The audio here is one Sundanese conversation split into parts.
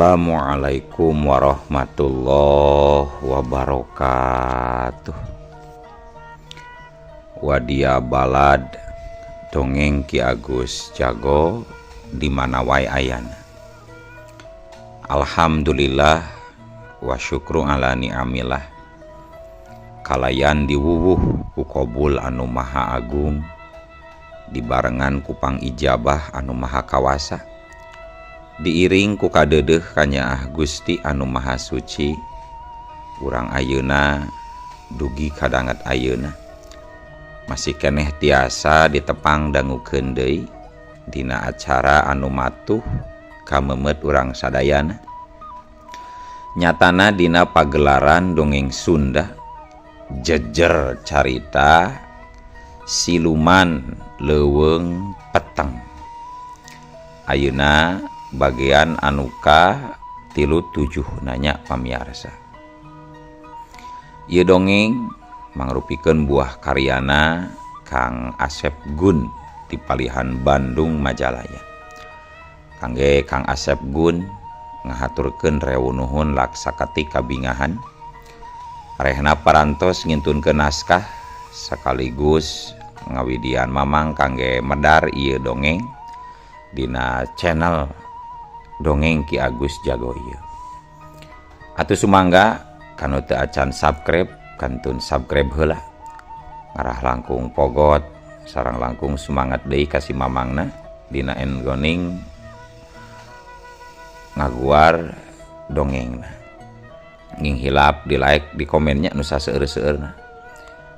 Assalamualaikum warahmatullahi wabarakatuh. Wadia balad dongeng Ki Agus Jago di mana wae ayana. Alhamdulillah wa syukru ala ni'amillah. Kalayan diwuwuh ku kobul anu maha agung, dibarengan ku pangijabah anu maha kawasa, diiring ku kadeudeuh kanyaah Gusti anu maha suci. Urang ayeuna dugi kadanget ayeuna masih keneh tiasa ditepang dangukeun deui dina acara anu matuh kamemet urang sadayana. Nyatana dina pagelaran dongeng Sunda jejer carita siluman leuweung peteng. Ayeuna bagian anuka 37 nanya pamiarsa. Ieu dongeng mangrupikeun buah karyana Kang Asep Gun di Palihan Bandung Majalaya. Kangge Kang Asep Gun ngahaturkeun rewu nuhun laksakati kabingahan. Rehna parantos ngintunkeun naskah sekaligus ngawidian mamang kangge medar ieu dongeng dina channel Dongeng Ki Agus Jago ieu. Atuh sumangga kanu teu acan subscribe kantun subscribe heula. Ngarah langkung pogot sareng langkung semangat deui ka si mamangna dina enggoning ngaguar dongengna. Nging hilap di like di komennya nu saseueur-seueurna.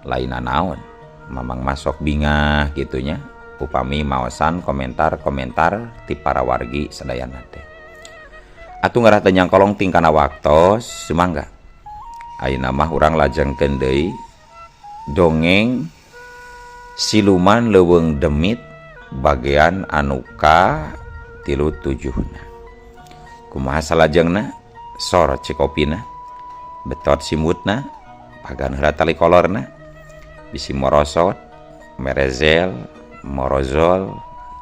Lain naon mamang masok bingah gitunya upami maosan komentar-komentar ti para wargi sadayana teh. Atuh ngarah teu nyangkolong tingkana waktos sumangga. Ayeuna mah urang lajengkeun deui dongeng siluman leuweung demit bagian anu ka 37. Kumaha salajengna? Sor cikopina, betot simutna, pagan heula tali kolorna, bisi morosot, merezel, morozol,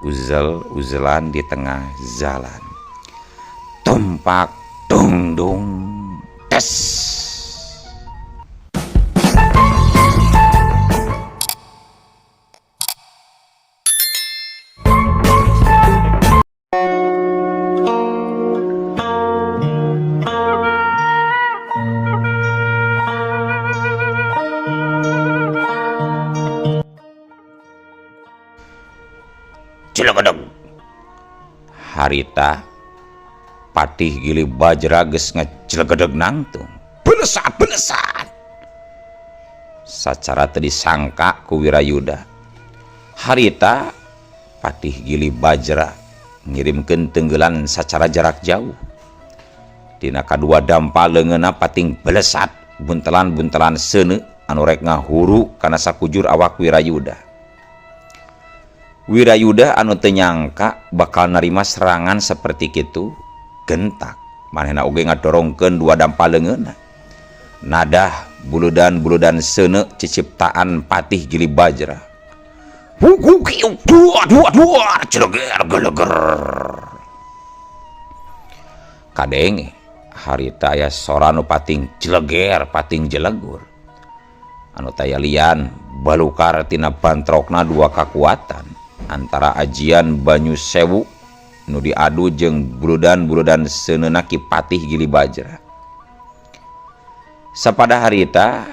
uzel uzelan di tengah jalan. Tumpak dung dung tes. Cilegodog. Harita Patih Gili Bajra geus ngecilegedeg nangtung. Belesat belesat. Sacara teu disangka ku Wirayuda. Harita Patih Gili Bajra ngirimkeun tenggelan sacara jarak jauh. Dina kadua dampa leungeunna pating belesat buntelan-buntelan seuneu anu rek ngahuru kana sakujur awak Wirayuda. Wirayuda anu teu nyangka bakal narima serangan seperti kitu gentak. Manehna oge ngadorongkeun dua dampa leungeunna. Nadah buludan-buludan seuneu ciciptaan Patih Gili Bajra. Hukukiu dua dua dua celeger geleger. Kadenge harita aya sora nu pating jeleger pating jelegur. Anu taya lian balukar tina bantrokna dua kakuatan antara ajian Banyu Sewu nu diadu jeung buludan-buludan seuneuna Ki Patih Gili Bajra. Sapada harita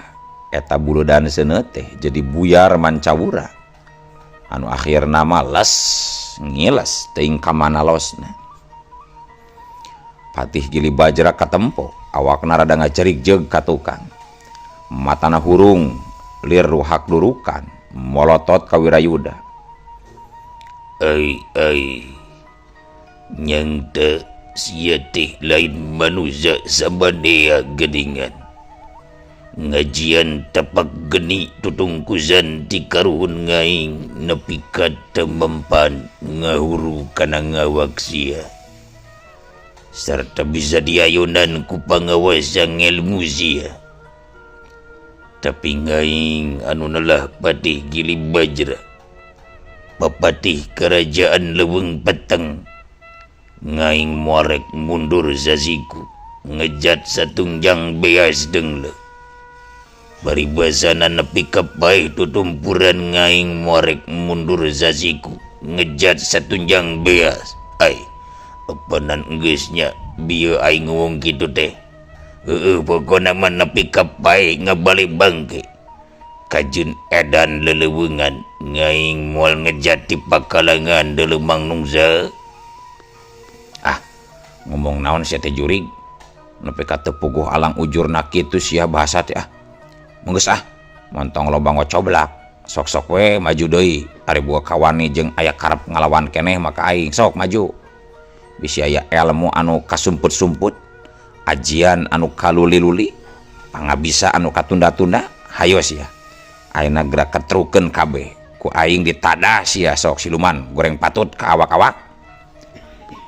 eta buludan seuneu teh jadi buyar mancawura. Anu akhirna mah les ngiles teuing ka mana losna. Patih Gili Bajra katempo awakna rada ngajerig jeug ka tukang. Matana hurung lir ruhak durukan molotot ka Wirayuda. Ai ai nyang teu sia teh lain manusia sabanea geuningan. Ngajian tapak geni tutungkusan ti karuhun ngaing nepi ka teu mempan ngahuru kana ngawak sia. Sarta bisa diayunan ku pangawasa ngelmu sia. Tapi ngaing anu nelah Patih Gili Bajra, papatih kerajaan Leuweung Peteng, Ngaing moarek mundur sasiku ngejat satungjang beas dengle. Paribasana nepi ka paeh tutumpuran ngaing moarek mundur sasiku ngejat satunjang beas. Ai, apanan geus nya bieu aing ngomong kitu teh. Heueuh pokona mah nepi ka paeh ngabalik bangke. Kajeun edan leleuweungan ngaing moal ngejat ti pakalangan deuleu mangnungsa. Ah, ngomong naon sia teh jurig? Nepi ka teu puguh alang ujurna kitu sia bahasa teh ah. Menggeus ah, montong loba ngocoblak. Sok-sok we maju deui, ari boga kawani jeung aya karep ngalawan keneh maka aing sok maju. Bisi aya elmu anu kasumput-sumput, ajian anu kaluli-luli, pangabisa anu katunda-tunda, hayo sia. Ayeuna gerak ketrukeun kabeh, ku aing ditadah sia sok siluman goreng patut ka awak-awak.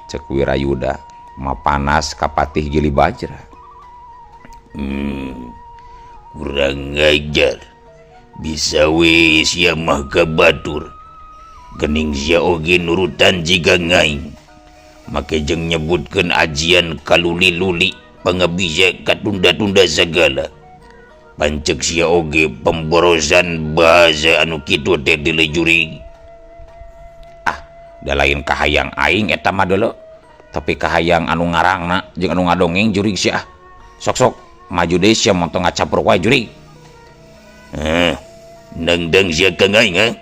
Cek Wirayuda mapanas ka Patih Gili Bajra. Kurang ngajar bisa we sia mah ka batur. Gening sia oge nurutan jiga ngaing. Make jeung nyebutkeun ajian kaluli-luli pangabisa katunda-tunda sagala. Pancek sia oge pemborosan bahasa anu kitu teh dilejuri. Ah, da lain kahayang aing eta mah deuleu. Tapi kahayang anu ngarangna jeung anu ngadongeng jurig sia. Sok-sok maju deui sia montong ngacapruk wae jurig. Nangdang sia ka ngaing ha?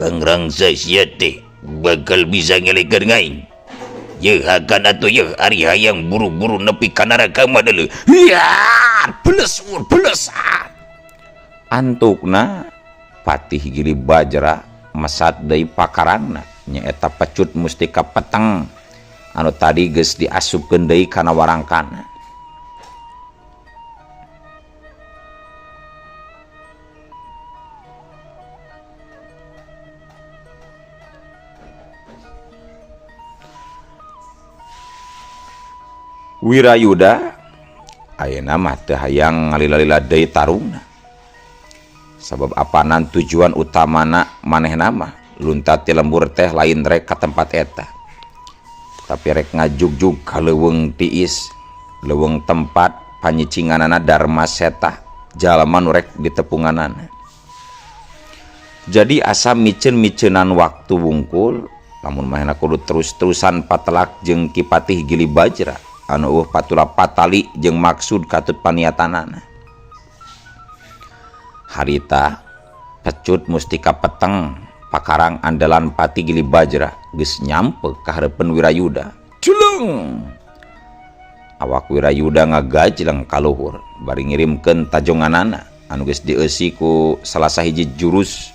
Pangrangsa sia teh bakal bisa ngelekeun ngaing. Yeuh hakan atuh yeuh ari hayang buru-buru nepi ka neraka mah deuleu. Hiar, beles ur beles. Antukna Patih Gili Bajra mesat deui pakarangna nyaeta pecut mustika peteng anu tadi geus diasupkeun deui kana warangkana. Wirayuda ayeuna mah teu hayang ngalila-lila deui tarungna. Sabab apanan tujuan utamana manehna mah luntat ti lembur teh lain rek ka tempat eta. Tapi rek ngajugjug ka leuweung tiis, leuweung tempat panyicinganana Dharma Seta, jalma nu rek ditepunganana. Jadi asa miceun-miceunan waktu wungkul, lamun manehna kudu terus-terusan patelak jeung Ki Patih Gili Bajra anu eueuh patula patali jeung maksud katut paniatanana. Harita pecut mustika peteng pakarang andalan Pati Gili Bajra geus nyampe ka hareupeun Wirayuda. Culung! Awak Wirayuda ngagajleng ka luhur bari ngirimkeun tajonganana anu geus dieusi ku salah sahiji jurus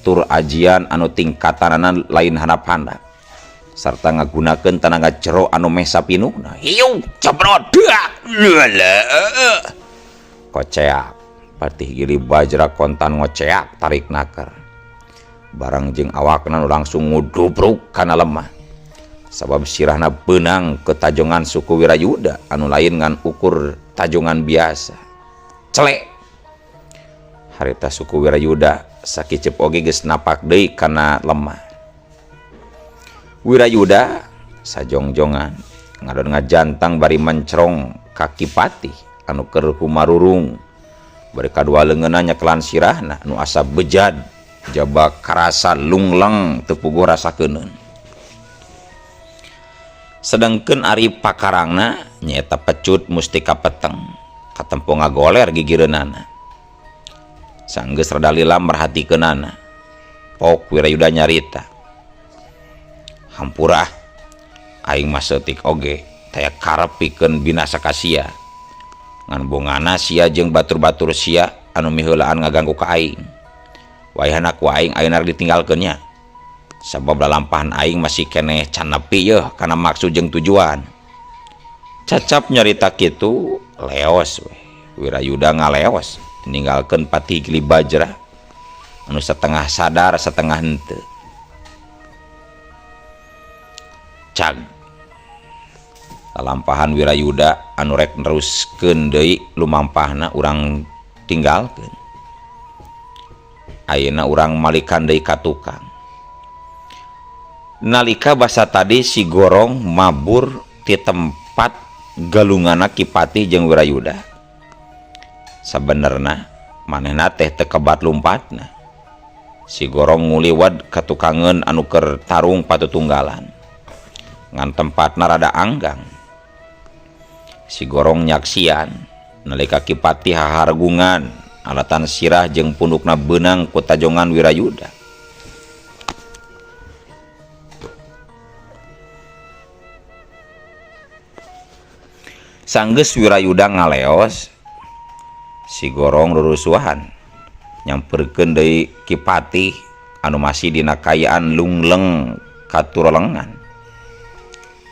tur ajian anu tingkatanana lain handap-handap sarta ngagunakeun tanaga jero anu meh sapinuhna. Hiu cebrot dak. Koceak Patih Gili Bajra kontan ngoceak tarik naker. Barang jeung awakna langsung ngudubruk kana lemah. Sabab sirahna beunang ke tajongan suku Wirayuda anu lain ngan ukur tajongan biasa. Celek. Harita suku Wirayuda sakiceup oge geus napak deui kana lemah. Wirayuda sajongjongan ngadon ngajantang bari mencrong kaki Patih anu keur kumarurung. Bari kadua leungeunna nyekelan sirahna nu asa bejad jaba karasa lungleng teu puguh rasa keuneun. Sedengkeun ari pakarangna nyaeta pecut mustika peteng katempo ngagoler gigireunana. Sanggeus rada lila merhatikeunana. Pok Wirayuda nyarita. Hampura aing mah seutik oge taya karep pikeun binasa ka sia. Ngan bongana sia jeung batur-batur sia anu miheulaan ngaganggu ka aing. Wayahna ku aing ayeuna rek ditinggalkeun nya. Sabab lalampahan aing masih keneh can nepi yeuh kana maksud jeung tujuan. Cacap nyarita kitu leos we. Wirayuda ngaleos ninggalkeun Patih Gili Bajra anu setengah sadar setengah henteu. Cag. Lalampahan Wirayuda anu rek neruskeun deui lumampahna urang tinggalkeun. Ayeuna urang malikan deui ka tukang. Nalika basa tadi si Gorong mabur ti tempat galungana Ki Patih jeung Wirayuda. Sabenerna manehna teh teu kebat lumpatna. Si Gorong nguliwat ka tukangeun anu keur tarung patutunggalan. Ngan tempatna rada anggang. Si Gorong nyaksian nalika Ki Patih hahargungan alatan sirah jeung pundukna beunang ku tajongan Wirayuda. Sanggeus Wirayuda ngaleos, si Gorong rurusuhan nyamperkeun deui Ki Patih anu masih dina kaayaan lungleng katurolengan.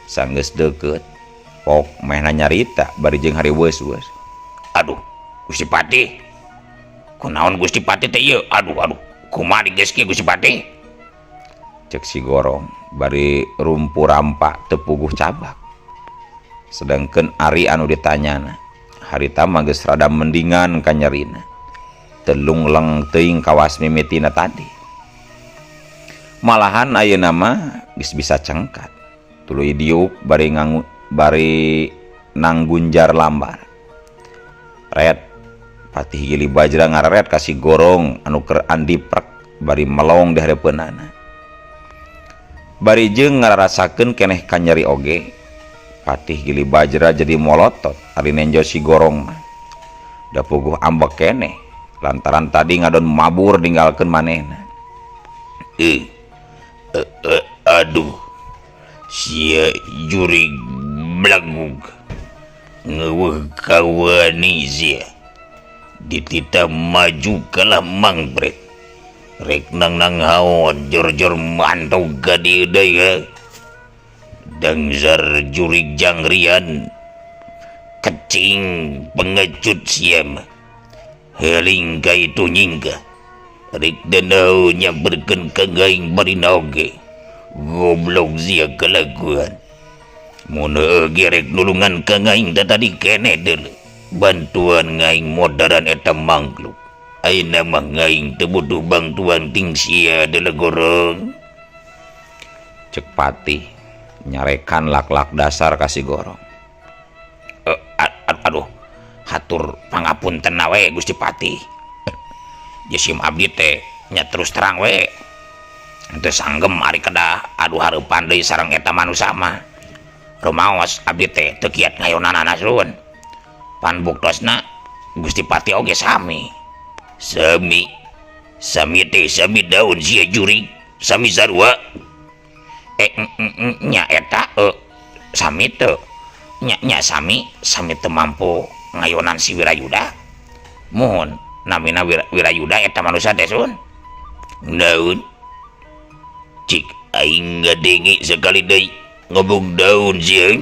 Sanggeus deukeut, pok mehna nyarita bari jeung hariweus-weus. Aduh, Gusti Patih. Kunaon Gusti Patih teh ieu? Aduh, aduh, kumaha geus kieu Gusti Patih? Cek si Gorong bari rumpu rampa teu puguh cabak. Sedangkan ari anu ditanyana harita mah geus rada mendingan kanyerina. Teu lungleng teuing kawas mimitina tadi. Malahan ayeuna mah geus bisa cengkat. Tuluy diuk bari ngangu, bari nanggunjar lambar. Ret Patih Gili Bajra ngareret ka si Gorong anu keur andiprek bari melong di hareupeunana. Bari jeung ngararasakeun keneh kanyeri oge. Patih Gili Bajra jadi molotot ari nenjo si Gorong mah. Da puguh ambek keneh lantaran tadi ngadon mabur ninggalkeun manehna. Aduh, sia jurig blagug ngeuweuh kawani sia. Dititah maju kalah mangbrek. Rek nang nang haon jor-jor mantau ka dieu deui. Dangsar jurig jangrian kecing pengecut sia mah. Heling ka itu nyingkah. Rek danau nyamperkeun ka gaing bari oge. Goblok sia kalakuan. Mun heueuh ge rek nulungan ka ngaing da tadi keneh deuleu. Bantuan ngaing modaran eta mangkluk. Ayeuna mah ngaing teu butuh bantuan ting sia deuleu gorong. Cek Patih nyarekan lak-lak dasar ka si Gorong. Aduh, hatur pangapunten we Gusti Patih. Jisim abdi teh nya terus terang we. Teu sanggem ari kedah aduh hareupan deui sareng eta manusa mah. Rumaos abdi teh teu kiat ngayonanana sun. Pan buktosna Gusti Patih oge sami. Sami. Sami teh sami daun sia jurig, sami sarua. Nya eta sami teu. Nya, nya sami, sami teu mampu ngayonan si Wirayuda. Muhun namina Wirayuda eta manusa teh sun. Daun. Cik aing ngadenge sakali deui ngomong daun sia.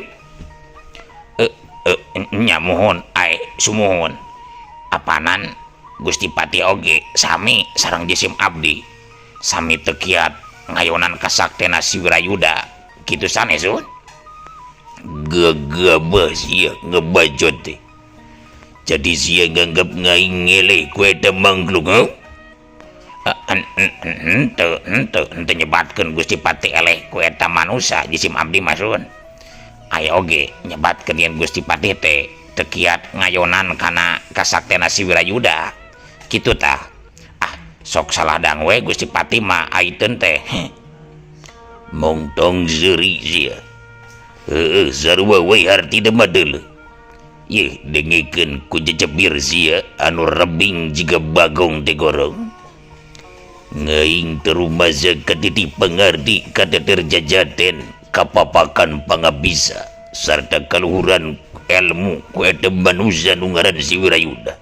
Nya muhun ae sumuhun. Apanan Gusti Patih oge sami sareng jisim abdi. Sami teu kiat ngayonan kasaktena si Wirayuda. Kitu sanes sun. Gegabah sia ngebacot teh. Jadi sia nganggap ngaing ngeleh ku eta mangkluk, heuh? Henteu, henteu, henteu nyebatkeun Gusti Patih eleh ku eta manusa jisim abdi mah sun. Aya oge nyebatkeun yen Gusti Patih teh teu kiat ngayonan kana kasaktena si Wirayuda. Kitu tah. Ah, sok salah dang we Gusti Patih mah aiteun teh. Mongtong seuri sia. Heueuh, sarua we hartina mah deuleu. Yeuh, dengekeun ku jejebir sia anu rebing jiga bagong teh gorong. Ngaing terumasa katitih pangarti kateter jajaten kapapakan pangabisa sarta kaluhuran ilmu ku eta manusia nu ngaran si Wirayuda.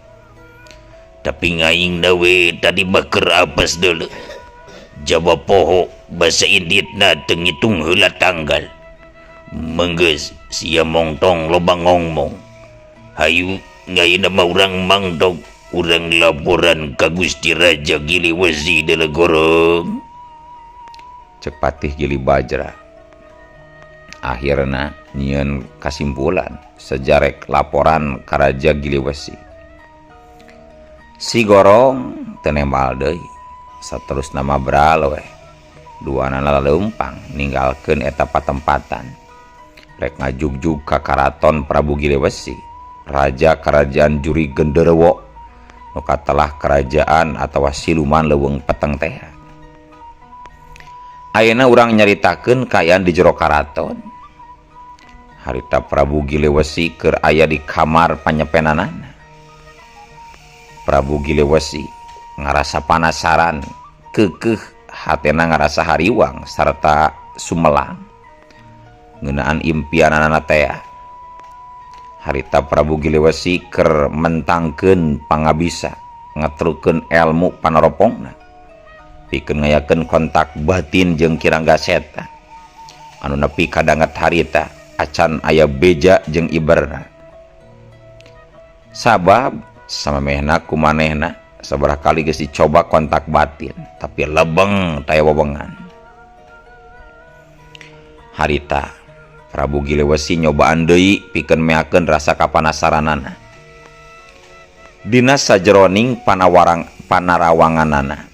Tapi ngaing nawe tadi mah keur apes deuleu. Jawa poho basa inditna teu ngitung heula tanggal. Menggeus sia mongtong loba ngongmong. Hayu ngayeuna mah urang mangdog, urang laporan ka Gusti Raja Gili Wesi deuleu gorong. Cek Patih Gili Bajra. Akhirna nyieun kasimpulan sejarek laporan ka Raja Gili Wesi. Si Gorong teu nembal deui, saterusna mah bral we. Duanana laleumpang ninggalkeun eta patempatan. Rek ngajugjug ka karaton Prabu Gilewesi, raja kerajaan Juri Genderewo, nu katelah kerajaan atawa siluman leuweung peteng teh. Ayeuna urang nyaritakeun kaayaan di jero karaton. Harita Prabu Gilewesi keur aya di kamar panyepenanana. Prabu Gilewesi ngarasa panasaran, keukeuh hatena ngarasa hariwang sarta sumelang ngeunaan impianana teh. Harita Prabu Gilewesi keur mentangkeun pangabisa, ngetrukeun elmu panaropongna, pikeun ngayakeun kontak batin jeung Ki Rangga Seta anu nepi ka danget harita acan aya beja jeung iberna. Sabab samemehna ku manehna sabaraha kali geus dicoba kontak batin tapi lebeng taya wewengan. Harita Prabu Gilewesi nyobaan deui pikeun meakeun rasa kapanasaranana. Dina sajeroning panarawanganana,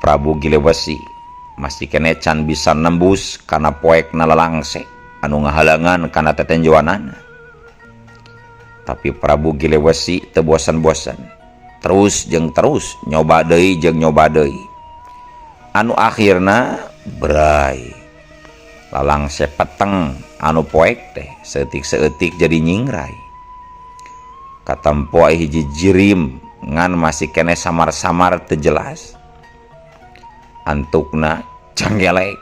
Prabu Gilewesi masih kene can bisa nembus kana poekna lalangse anu ngahalangan kana tetenjoanana. Tapi Prabu Gilewesi teu bosan-bosan, terus jeung terus nyoba deui jeung nyoba deui. Anu akhirna bray lalangse peteng anu poek teh saeutik-saeutik jadi nyingrai. Katempo hiji jirim ngan masih kene samar-samar teu jelas. Antukna janggelek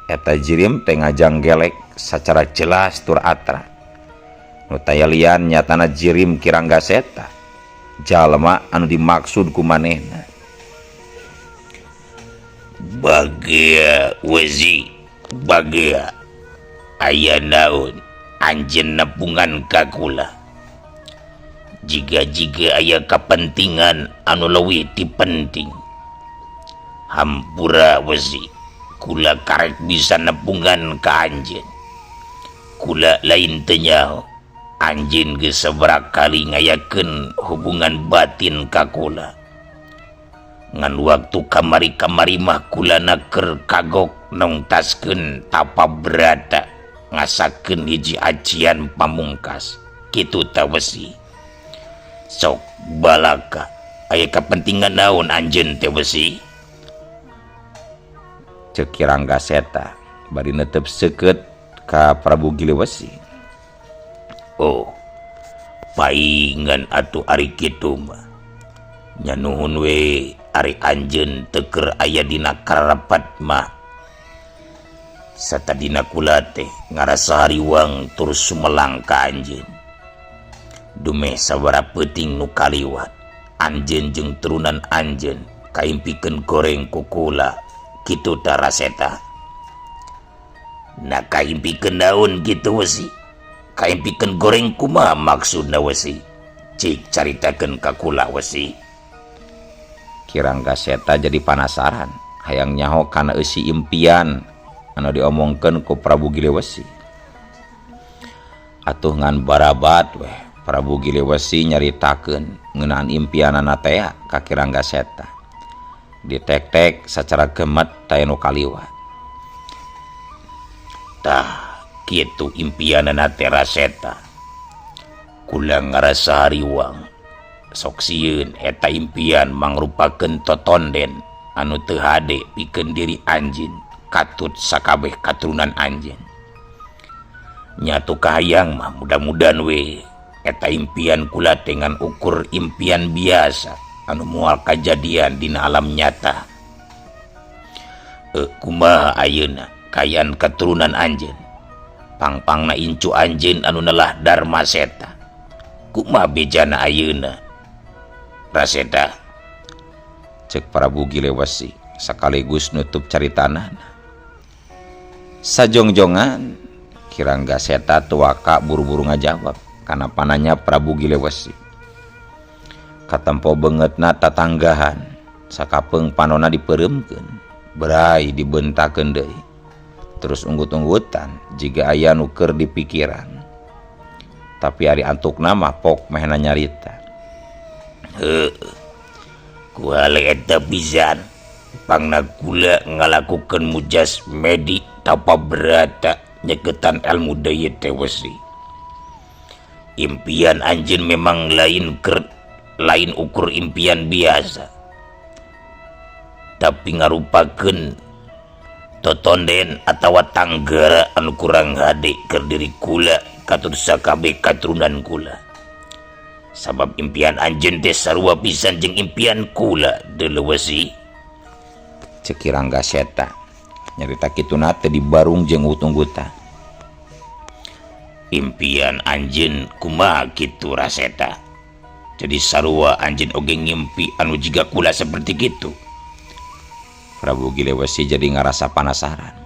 eta jirim teh ngajanggelek secara jelas tur atra. Nu taya lian nyatana jirim Ki Rangga Seta, jalma anu dimaksud ku manehna. Bagea wezi, bagea aya naon anjeun nepungan ka kula. Jiga-jiga aya kapentingan anu leuwih ti penting. Hampura wezi, kula karek bisa nepungan ka anjeun. Kula lain teu nyaho, anjeun geus sabaraha kali ngayakeun hubungan batin ka kula. Ngan waktu kamari-kamari mah kula keur kagok nongtaskeun tapa berata ngasakeun hiji ajian pamungkas. Kitu ta wesi. Sok balaka aya kapentingan naon anjeun teh wesi? Ceuk Ki Rangga Seta bari netep seukeut ka Prabu Gilewesi. Oh, paingan atuh ari kitu mah. Nya nuhun we ari anjeun teu keur aya dina karapat mah. Satadina kula teh ngarasa hariwang tur sumelang ka anjeun. Dumeh sabaraha peuting nu kaliwat, anjeun jeung turunan anjeun kaimpikeun goreng ku kula. Kitu ta raseta. Nah kaimpikeun naon kitu wesi? Kaimpikeun goreng kumaha maksudna wesi? Cik caritakeun ka kula wesi. Ki Rangga Seta jadi panasaran, hayang nyaho kana eusi impian anu diomongkeun ku Prabu Gilewesi. Atuh ngan barabat weh Prabu Gilewesi nyaritakeun ngeunaan impianana teh ka Ki Rangga Seta. Ditek-tek secara gemet taya nu kaliwat. Tah kitu impianana teh Raseta. Kula ngarasa hariwang. Sok sieun eta impian mangrupakeun totonden anu teu hade pikeun diri anjeun katut sakabeh katurunan anjeun. Nyatu kahayang mah mudah-mudahan we eta impian kula teh ngan ukur impian biasa anu moal kajadian dina alam nyata. Kumaha ayeuna kaayaan katurunan anjeun? Pangpangna incu anjeun anu nelah Dharma Seta. Kumaha bejana ayeuna? Raseta. Cek Prabu Gilewesi sekaligus nutup caritanana. Sajongjongan Ki Rangga Seta tuaka buru-buru ngajawab kana pananya Prabu Gilewesi. Katempo beungeutna tatanggahan, sakapeung panona dipeuremkeun, berai dibentakeun deui. Terus unggut-unggutan jiga aya nu keur dipikiran. Tapi ari antukna mah pok mehna nyarita. Heueuh. Kuale eta pisan. Pangna kula ngalakukeun mujas medi tapa berata nyeketan ilmu deui teh wesi. Impian anjeun memang lain keur lain ukur impian biasa. Tapi ngarupakeun totonden atawa tanggara anu kurang hade keur diri kula katur sakabeh katurunan kula. Sabab impian anjeun teh sarua pisan jeung impian kula deuleu wesi. Cek Ki Rangga Seta nyarita kituna teh dibarung jeung utunggutan. Impian anjeun kumaha kitu Raseta? Jadi sarua anjeun oge ngimpi anu jiga kula seperti kitu. Prabu Gilewesi jadi ngarasa panasaran.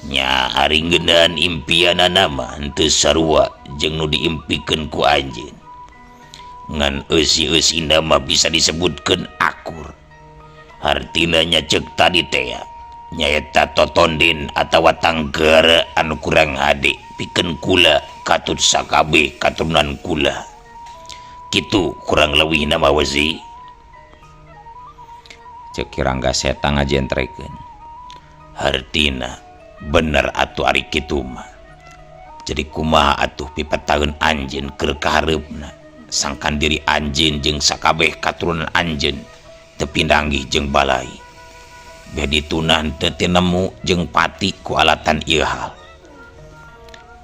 Nya ari ngeunaan impianana mah henteu sarua jeung nu diimpikeun ku anjeun. Ngan eusi-eusina mah bisa disebutkeun akur. Hartina nya ceuk tadi teh nyaeta totondin atawa tanggara anu kurang hade pikeun kula katut sakabeh katurunan kula. Kitu kurang leuwihna mah wesi. Cek Ki Rangga Seta ngajentrekeun. Hartina bener atuh ari kitu mah. Jadi kumaha atuh pipetaeun anjeun keur kahareupna sangkan diri anjeun jeung sakabeh katurunan anjeun teu pindanggih jeung balai. Beh ditunah teu tinemu jeung pati ku alatan ieu hal.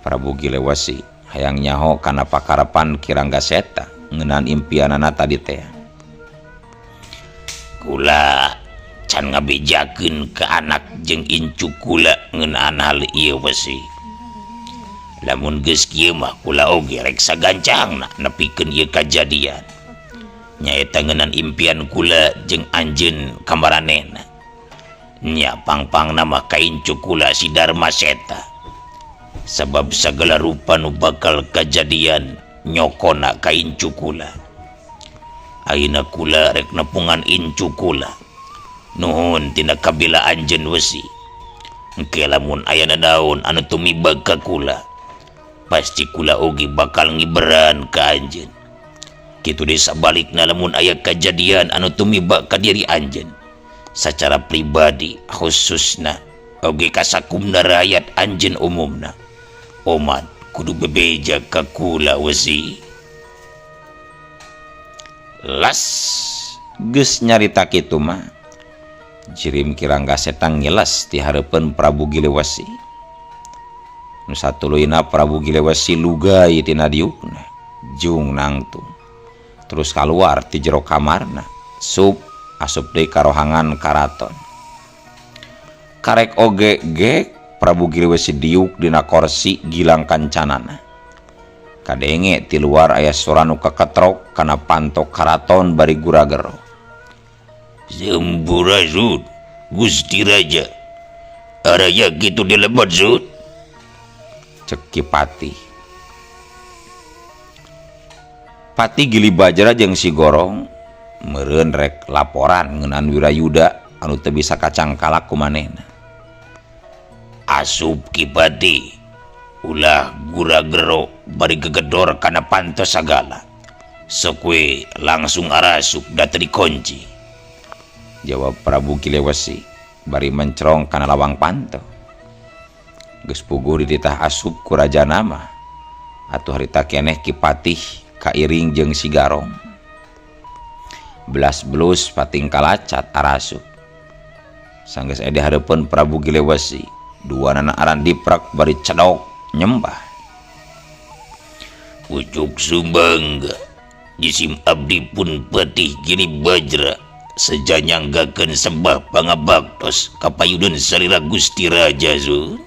Prabu Gilewesi hayang nyaho kana pakarepan Ki Rangga Seta ngeunaan impianana tadi teh. Kula can ngabejakeun ka anak jeung incu kula ngeunaan hal ieu wesi. Lamun geus kieu mah kula oge rek sagancangna nepikeun ieu kajadian. Nyaeta ngeunaan impian kula jeung anjeun kamaranehna. Nya pangpangna mah ka incu kula si Darma Seta. Sabab sagala rupa nu bakal kajadian nyokona ka incu kula. Ayeuna kula rek nepungan incu kula. Nuhun tina kabila anjeun wesi. Engke lamun aya nanaon anu tumibag ka kula, pasti kula oge bakal ngiberan ka anjeun. Kitu deui sabalikna lamun aya kajadian anu tumibag ka diri anjeun sacara pribadi khususna oge kasakumna rakyat anjeun umumna. Omat kudu bebeja ka kula wesi. Las geus nyarita kitu mah jirim Ki Rangga Seta ngiles ti hareupeun Prabu Gilewesi. Nu satuluyna Prabu Gilewesi lugai tina diukna jung nangtung terus kaluar ti jero kamarna sup asup deui ka rohangan karaton. Karek oge ge Prabu Gilewesi diuk dina korsi gilang kancanana. Kadenge ti luar aya sora nu kaketrok kana panto karaton bari guragero. Sampurasun Gusti Raja. Araya kitu dilebet Sun. Cek Ki Patih. Patih Gili Bajra jeung si Gorong meureun rek laporan ngeunaan Wirayuda anu teu bisa kacangkalak ku manehna. Asup Ki Patih. Ulah guragero bari gegedor kana panto sagala. Sok we langsung arasup da teu dikunci. Jawab Prabu Gilewesi bari mencrong kana lawang panto. Geus puguh dititah asup ku rajana mah. Atuh harita keneh Ki Patih kairing jeung si Garong. Belas belus pating kalacat arasup. Sanggeus aya di hareupeun Prabu Gilewesi, duanana aran diprak bari cedok nyembah. Ucuk sumbangga jisim abdi pun Patih Gili Bajra seja nyanggakeun sembah pangabaktos kapayudun salira Gusti Raja Sun.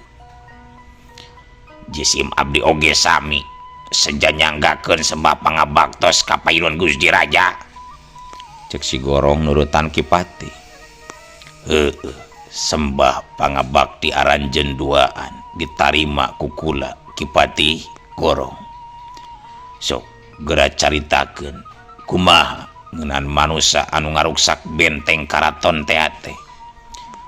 Jisim abdi oge sami seja nyanggakeun sembah pangabaktos kapayudun Gusti Raja. Cek si Gorong nurutan Ki Patih. Heueuh, sembah pangabakti aranjeun duaan ditarima ku kula Ki Patih Gorong. Sok geura caritakeun kumaha ngeunaan manusa anu ngaruksak benteng karaton teh teh.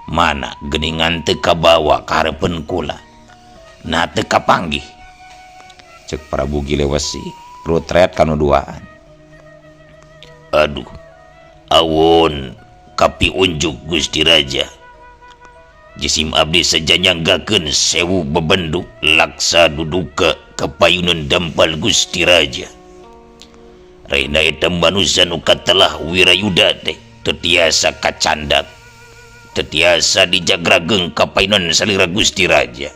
Mana geuningan teu kabawa ka hareupeun kula. Nah teu kapanggih. Cek Prabu Gilewesi rutret kanu duaan. Aduh, awon kapiunjuk Gusti Raja. Jisim abdi saja nyanggakeun 1000 bebendu laksa duduka kapayunan dampal Gusti Raja. Rehna eta manusia nu katelah Wirayuda teh teu tiasa kacandak, teu tiasa dijagrageng kapayunan salira Gusti Raja.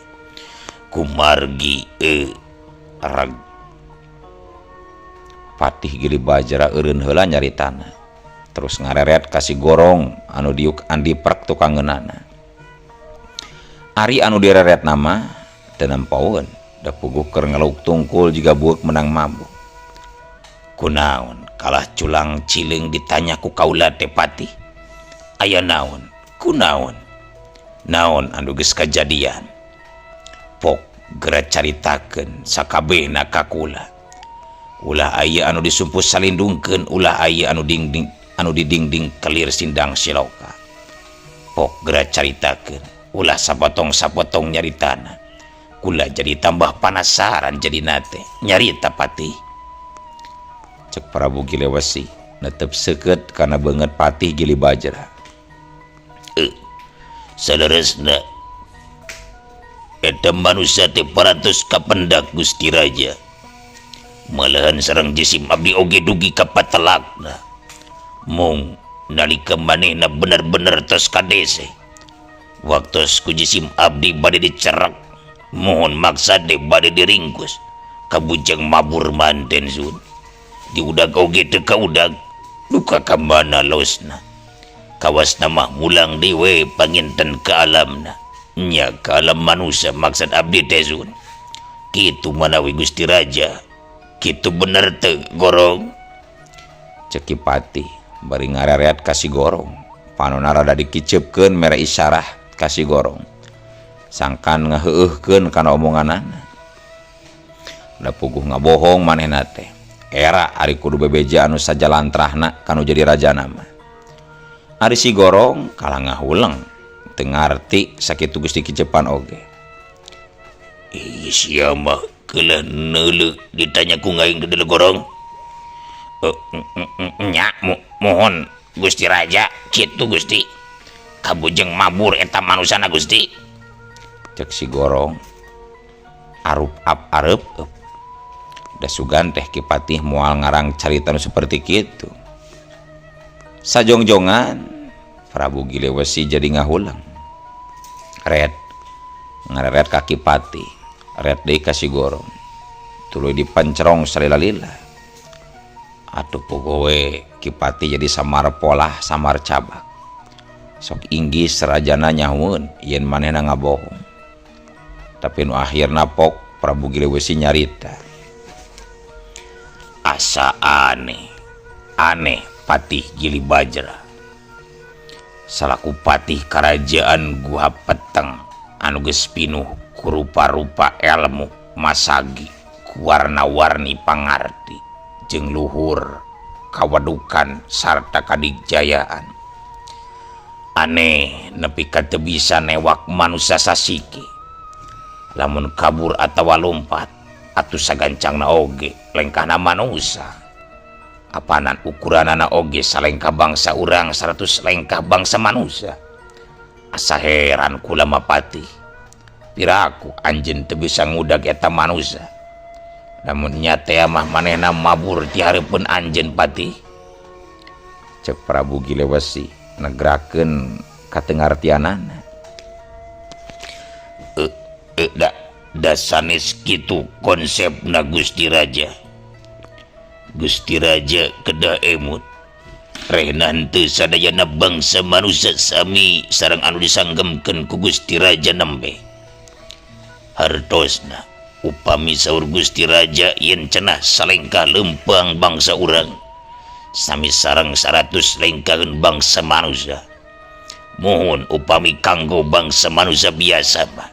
Kumargi rag Patih Gili Bajra eureun heula nyaritana. Terus ngareret ka si Gorong anu diuk Andi Prek tukang ngeunana. Ari anu direret nama teu nempoeun, da puguh keur ngeluk tungkul jiga bueuk menang mabuk. Kunaon kalah culang cileung ditanya ku kaula teh Patih. Aya naon? Kunaon? Naon anu geus kajadian? Pok geura caritakeun sakabehna ka kula. Ulah aya anu disumpus salindungkeun, ulah aya anu dingding anu didingding kelir sindang siloka. Pok geura caritakeun, ulah sapotong-sapotong nyaritana. Kula jadi tambah panasaran jadi nate nyarita Patih. Cek Prabu Gilewesi netep seukeut kana beungeut Patih Gili Bajra. Saleresna eta manusia teh parantos kapendak Gusti Raja. Malahan sareng jisim abdi oge dugi ka patelakna. Mung nalika manehna bener-bener tos kadese. Waktos ku jisim abdi bade dicerek, mohon maksa teh bade diringkus. Kabujeng mabur manten sun. Diudag oge teu kaudag, duka ka mana losna. Kawasna mah mulang deui we panginten ka alamna. Nya ka alam manusia maksad abdi teh sun. Kitu manawi Gusti Raja. Kitu bener teu Gorong? Cek Ki Patih bari ngareret ka si Gorong. Panona rada dikiceupkeun mere isyarah ka si Gorong. Sangkan ngaheueuhkeun kana omonganana. Da puguh ngabohong manehna teh. Era ari kudu bebeja anu sajalantrahna kanu jadi rajana mah. Ari si Gorong kalah ngahuleng teu ngarti sakitu geus dikicepan oge. Ih sia mah keulah neuleuh ditanya ku ngaing teh Gorong. Nya mohon Gusti Raja kitu Gusti. Kabujeng mabur eta manusana Gusti. Cek si Gorong arup ap areup. Da sugan teh Ki Patih moal ngarang carita nu seperti kitu. Sajongjongan Prabu Gilewesi jadi ngahuleng. Red ngareret ka Ki Patih, red deui ka si Gorong. Tuluy dipencerong salila-lila. Atuh pogowe Ki Patih jadi samar polah samar cabak. Sok inggis rajana nyahueun yen manehna ngabohong. Tapi nu akhirna pok Prabu Gilewesi nyarita. Asa aneh, aneh Patih Gili Bajra. Salaku patih kerajaan Guha Peteng anu geus pinuh ku rupa-rupa ilmu masagi ku warna-warni pangarti jeung luhur kawadukan sarta kadigjayaan. Aneh nepi ka teu bisa newak manusia sasiki. Lamun kabur atawa lompat atuh sagancangna oge lengkahna manusia. Apanan ukuranana oge salengkah bangsa urang 100 lengkah bangsa manusia. Asa heran kula mah Patih. Piraku anjeun teu bisa ngudag eta manusia. Lamun nya teh mah manehna mabur ti hareupeun anjeun Patih. Cek Prabu Gilewesi negrakeun katengartianana. Da sanes kitu konsepna Gusti Raja. Gusti Raja kedah emut. Rehna henteu sadayana bangsa manusia sami sareng anu disanggemkeun ku Gusti Raja nembe. Hartosna upami saur Gusti Raja yen cenah salengkah leumpang bangsa urang sami sareng 100 lengkaheun bangsa manusia. Mohon upami kanggo bangsa manusia biasa mah.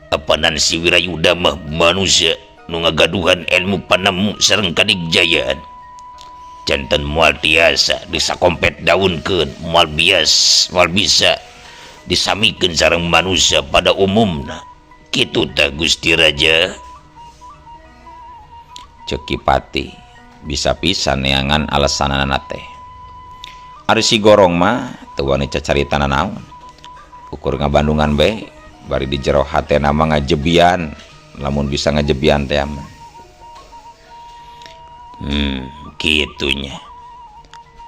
Apanan si Wirayuda mah manusia nu ngagaduhan ilmu panemu sareng kadigjayaan. Janten moal tiasa disakompet daunkeun, moal bias, moal bisa disamikeun sareng manusia pada umumna. Kitu tah Gusti Raja. Cek Ki Patih bisa pisan neangan alasanana teh. Ari si Gorong mah teu wani cacarita nanaon. Ukur ngabandungan bae bari di jero hatena mah ngajebian lamun bisa ngajebian teh mah. Kitunya.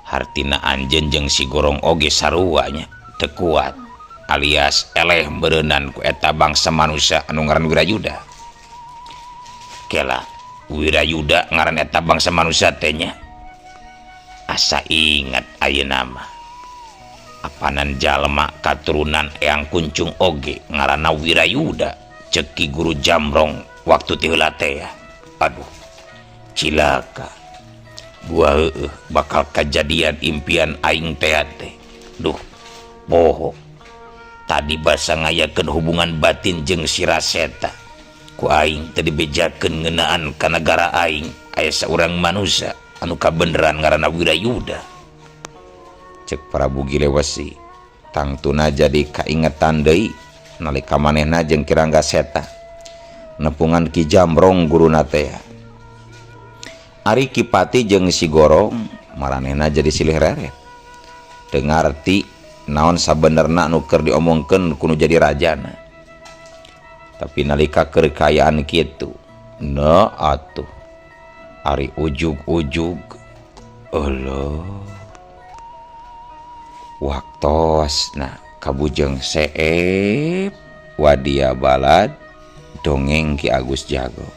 Hartina anjeun jeung si Gorong oge sarua nya teu kuat alias eleh beureunan ku eta bangsa manusia anu ngaran Wirayuda. Kela Wirayuda ngaran eta bangsa manusia teh nya. Asa ingat ayeuna mah. Apanan jalma katurunan Eyang Kuncung oge ngaranna Wirayuda ceuk Ki Guru Jamrong waktu ti heula teh ya. Aduh, cilaka. Gua heueuh bakal kajadian impian aing teh teh. Duh, poho. Tadi basa ngayakeun hubungan batin jeung si Raseta. Ku aing teu dibejakeun ngeunaan ka nagara aing aya saurang manusia anu kabeneran ngaranna Wirayuda. Cek Prabu Gilewesi tangtuna jadi kaingetan deui nalika manehna jeung Ki Rangga Seta nepungan Ki Jamrong guruna teh. Ari Ki Pati jeung si Gorong maranehna jadi silih reret. Teu ngarti naon sabenerna nu keur diomongkeun ku nu jadi rajana. Tapi nalika keur kaayaan kitu, na atuh ari ujug-ujug euleuh. Waktosna kabujeng seep wadia balad dongeng Ki Agus Jago.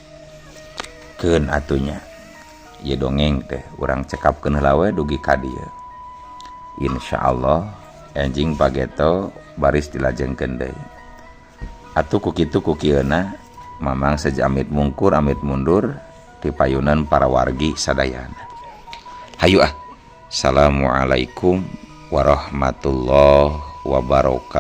Keun atunya ieu dongeng teh urang cekapkeun heula we dugi ka dieu. Insyaallah enjing pageto baris dilajengkeun deui. Atuh ku kitu ku kieuna Mamang seja amit mungkur amit mundur ti payunan para wargi sadayana. Hayu ah. Assalamualaikum warahmatullahi wabarakatuh.